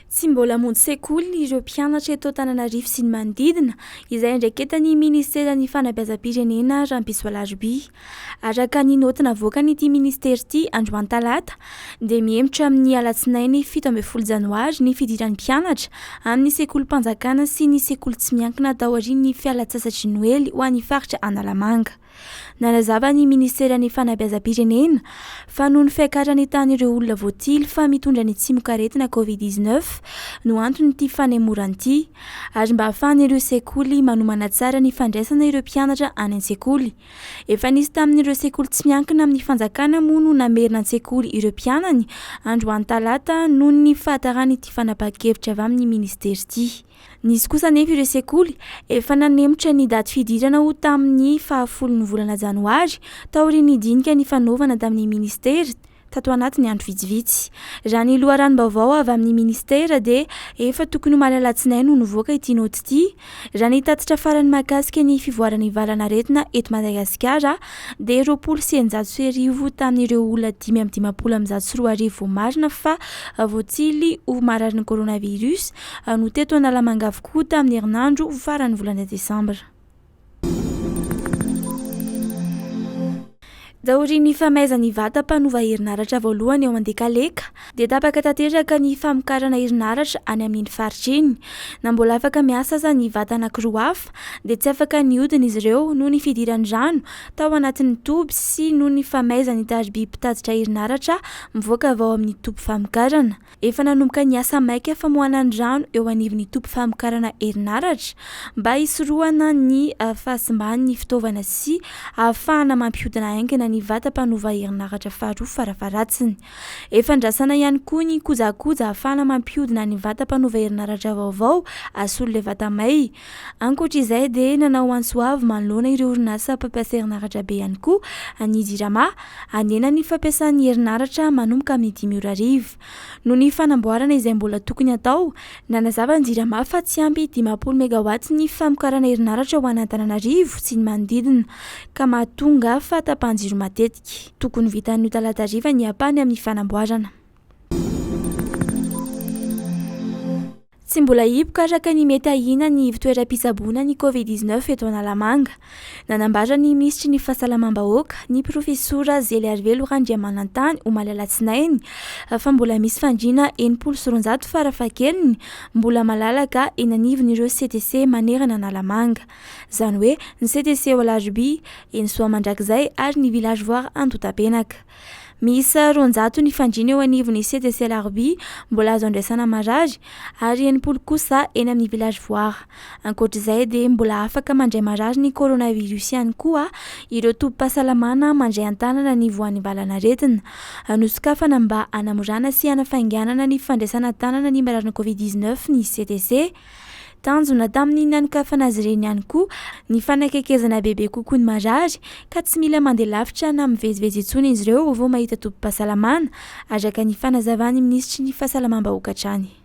Tsy mbola hamonjy sekoly ireo mpianatra eto Antananarivo sy ny manodidina, izay andraiketan'ny minisiteran'ny Fanabeazam-pirenena rahampitso alarobia. Araka ny naoty navoakan'ity minisitera ity androany talata, dia mihemotra amin'ny alatsinainy 17 janoary ny fidiran'ny mpianatra amin'ny sekolim-panjakana sy ny sekoly tsy miankina taorian'ny fialantsasatry Noely ho an'ny faritra Analamanga. Nanazava ny minisiteran'ny Fanabeazam-pirenena fa noho ny fiakaran'ny tahan'ireo olona voatily fa mitondra ny tsimokaretina Covid 19 no anton'ity fanemorana ity, ary mba hahafahan'ireo sekoly manomana tsara ny fandraisana ireo mpianatra any an-tsekoly. Efa nisy tamin'ireo sekoly tsy miankina amin'ny fanjakana moa no namerina an-tsekoly ireo mpianany androany talata noho ny fahataran'ity fanapahan-kevitra avy amin'ny minisitera ity. Nisy kosa anefa ireo sekoly efa nanemotra ny daty fidirana ho tamin'ny fahafolon'ny volana janoary, taorian'ny dinika nifanaovana tamin'ny minisitera tato anatin'ny andro vitsivitsy. Raha ny loharanom-baovao avy amin'ny minisitera dia efa tokony omaly alatsinainy no nivoaka ity naoty ity. Raha ny tatitra farany mahakasika ny fivoaran'ny valanaretina eto Madagasikara dia 1620 tamin'ireo olona 2155 voamarina fa voatsily ho mararin'ny coronavirus no teto Analamanga avokoa tamin'ny herinandro faran'ny volana desambra. Taorian'ny famaizan'ny vata mpanova herinaratra voalohany ao Andekaleka dia tapaka tanteraka ny famokarana herinaratra any amin'iny faritra iny. Na mbola afaka miasa aza ny vata anankiroa hafa dia tsy afaka nihodina izy ireo noho ny fidiran'ny rano tao anatin'ny toby sy noho ny famaizan'ny tariby mpitatitra herinaratra mivoaka avy ao amin'ny toby famokarana. Efa nanomboka ny asa maika famoahana ny rano eo anivon'ny toby famokarana herinaratra mba hisorohana ny fahasimban'ny fitaovana sy ahafahana mampihodina haingana ny vata mpanova herinaratra faharoa farafaharatsiny. Efa andrasana ihany koa ny kojakoja ahafahana mampihodina ny vata mpanova herinaratra vaovao asolo ilay vata may. Ankoatra izay dia nanao antso avo manoloana ireo orinasa mpampiasa herinaratra be ihany koa ny Jirama hanena ny fampiasany herinaratra manomboka amin'ny 5 ora hariva. Noho ny fanamboarana izay mbola tokony hatao, nanazava ny Jirama fa tsy ampy 50 megawatts ny famokarana herinaratra ho an'Antananarivo sy ny manodidina ka mahatonga fahatapahan-jiro matetika. Tokony ho vita anio talata hariva ny ampahany amin'ny fanamboarana. Tsy mbola hipoka araka ny mety ahiana ny ivontoeram-pitsaboana ny Covid 19 eto Analamanga. Nanambara ny minisitry ny Fahasalamam-bahoaka, ny profesora Zeliarivelo Randriamanantany omaly alatsinainy fa mbola misy fandriana 260 farafahakeliny mbola malalaka eny anivon'ireo CTC manerana Analamanga. Izany hoe ny CTC ao Alarobia, eny Soamandrakizay ary ny Village Voara Andotapenaka. Miisa 200 ny fandriana eo anivon'ny CTC Alarobia mbola azo andraisana marary ary 60 kosa eny amin'ny Village Voara. Ankoatra izay dia mbola afaka mandray marary ny coronavirus ihany koa ireo tobim-pahasalamana mandray an-tanana ny voan'ny valanaretina. Nosokafana mba hanamorana sy hanafainganana ny fandraisana an-tanana ny mararin'ny Covid 19 ny CTC. Tanjona tamin'ny nanokafana azy ireny ihany koa ny fanakekezana bebe kokoa ny marary ka tsy mila mandeha lavitra na mivezivezy intsony izy ireo vao mahita tobim-pahasalamana, araka ny fanazavan'ny minisitry ny Fahasalamam-bahoaka hatrany.